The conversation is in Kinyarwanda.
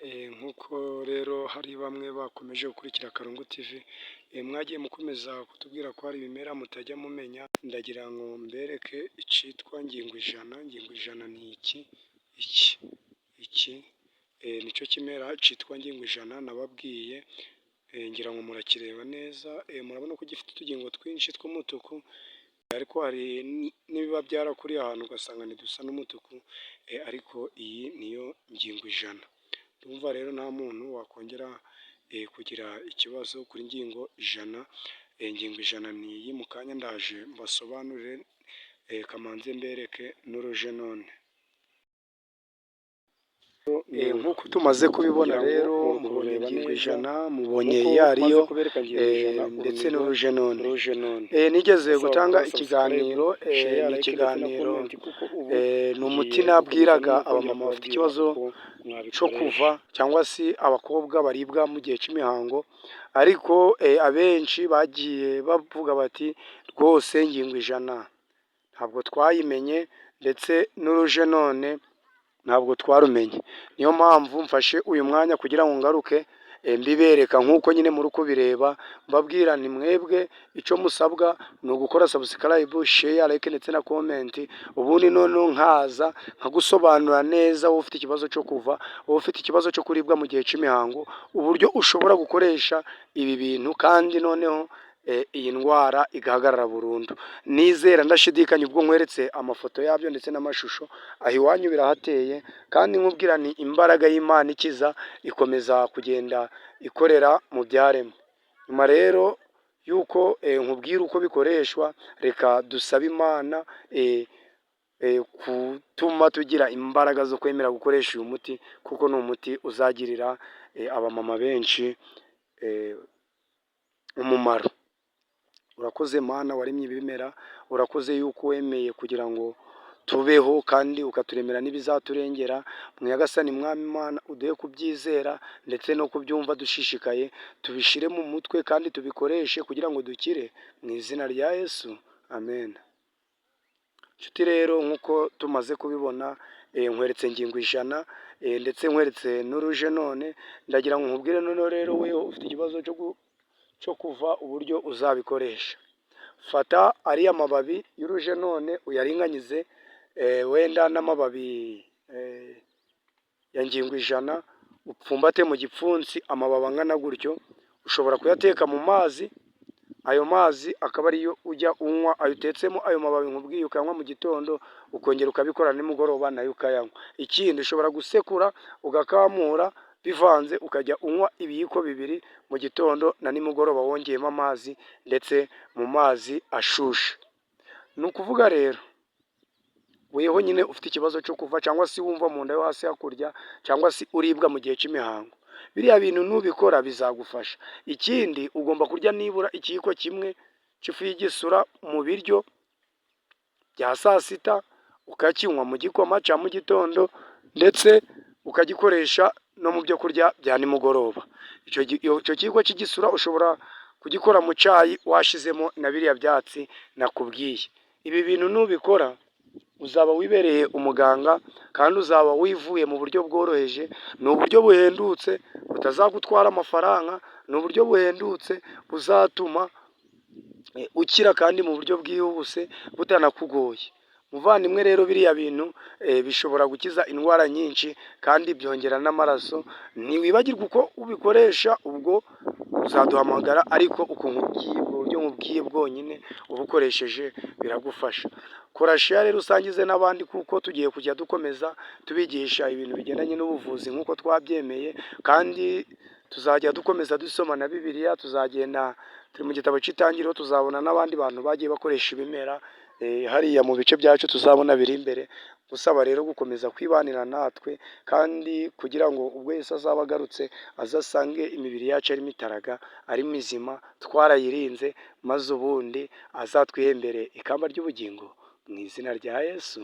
Nk'uko rero hari bamwe bakomeje gukurikira Karungu TV, mwagiye mukomeza kutubwira ko hari ibimera mutajya mumenya, ndagira ngo mbereke icyitwa ngingo ijana. Ngingo ijana ni iki, iki nicyo kimera cyitwa ngingo ijana nababwiye, ngira ngo murakireba neza, murabona ko gifite utugingo twinshi tw'umutuku, ariko hari n'ibiba byarakuriye ahantu ugasanga ntidusa n'umutuku, ariko iyi niyo ngingo ijana. Ndumva rero nta muntu wakongera kugira ikibazo kuri ngingo ijana. Ingingo ijana ni iyi, mu kanya ndaje mbasobanurire, ka mbanze mbereke n'urujenone. Nk'uko tumaze kubibona rero, mubonye ingingo ijana, mubonye iyo ariyo ndetse n'urujenone. Nigeze gutanga ikiganiro, ni ikiganiro, ni umuti nabwiraga abamama bafite ikibazo cyo kuva cyangwa se abakobwa baribwa mu gihe cy'imihango, ariko abenshi bagiye bavuga bati: "Rwose ngingo ijana ntabwo twayimenye, ndetse n'urujenone ntabwo twarumenye." Niyo mpamvu mfashe uyu mwanya kugira ngo ngaruke mbibereka nk'uko nyine muri kubireba, mbabwira ni mwebwe icyo musabwa ni ugukora subscribe, share, like ndetse na comment, ubundi noneho nkaza nkagusobanurira neza, wowe ufite ikibazo cyo kuva, wowe ufite ikibazo cyo kuribwa mu gihe cy'imihango, uburyo ushobora gukoresha ibi bintu kandi noneho iyi ndwara igahagarara burundu. Nizera ndashidikanya ubwo nkweretse amafoto yabyo ndetse n'amashusho, aho iwanyu birahateye, kandi nkubwira ni imbaraga y'Imana ikiza ikomeza kugenda ikorera mu byaremwe. Nyuma rero y'uko nkubwira uko bikoreshwa, reka dusabe Imana gutuma tugira imbaraga zo kwemera gukoresha uyu muti, kuko ni umuti uzagirira abamama benshi umumaro. Urakoze Mana waremye ibimera, urakoze yuko wemeye kugira ngo tubeho kandi ukaturemera n'ibizaturengera. Nyagasani Mwami Imana, uduhe kubyizera ndetse no kubyumva dushishikaye, tubishyire mu mutwe kandi tubikoreshe kugira ngo dukire, mu izina rya Yesu, amen. Nshuti rero, nk'uko tumaze kubibona, nkweretse ngingo ijana ndetse nkweretse n'urujenone, ndagira ngo nkubwire noneho rero weho ufite ikibazo cyo kuva uburyo uzabikoresha. Fata ariya mababi y'urujenone uyaringanize wenda n'amababi ya ngingo ijana, upfumbate mu gipfunsi amababi angana gutyo. Ushobora kuyateka mu mazi, ayo mazi akaba ariyo ujya unywa, ayo utetsemo ayo mababi nkubwiye, ukayanywa mu gitondo, ukongera ukabikora nimugoroba nayo ukayanywa. Ikindi, ushobora gusekura ugakamura bivanze, ukajya unywa ibiyiko 2 mu gitondo na nimugoroba, wongeyemo amazi ndetse mu mazi ashushe. Ni ukuvuga rero weho nyine ufite ikibazo cyo kuva, cyangwa se wumva mu nda yo hasi hakurya, cyangwa se uribwa mu gihe cy'imihango, biriya bintu nubikora bizagufasha. Ikindi, ugomba kurya nibura ikiyiko kimwe cy'ifu y'igisura mu biryo bya saa sita, ukakinywa mu gikoma cya mu gitondo, ndetse ukagikoresha no mu byo kurya bya nimugoroba. Icyo kiyiko cy'igisura ushobora kugikora mu cyayi washizemo na biriya byatsi nakubwiye. Ibi bintu nubikora uzaba wibereye umuganga kandi uzaba wivuye mu buryo bworoheje. Ni uburyo buhendutse butazagutwara amafaranga, ni uburyo buhendutse buzatuma ukira kandi mu buryo bwihuse butanakugoye. Muvandimwe rero, biriya bintu bishobora gukiza indwara nyinshi kandi byongera n'amaraso. Ntiwibagirwe uko ubikoresha, ubwo uzaduhamagara, ariko ukuntu uburyo nkubwiye bwonyine ubukoresheje biragufasha. Kora share rero usangize n'abandi, kuko tugiye kujya dukomeza tubigisha ibintu bigendanye n'ubuvuzi nk'uko twabyemeye, kandi tuzajya dukomeza dusoma na Bibiliya. Tuzagenda turi mu gitabo cy'Itangiriro, tuzabona n'abandi bantu bagiye bakoresha ibimera hariya mu bice byacu tuzabona biri imbere. Gusaba rero gukomeza kwibanira natwe, kandi kugira ngo ubwo Yesu azaba agarutse azasange imibiri yacu ari mitaraga, ari mizima, twarayirinze, maze ubundi azatwihembere ikamba ry'ubugingo mu izina rya Yesu.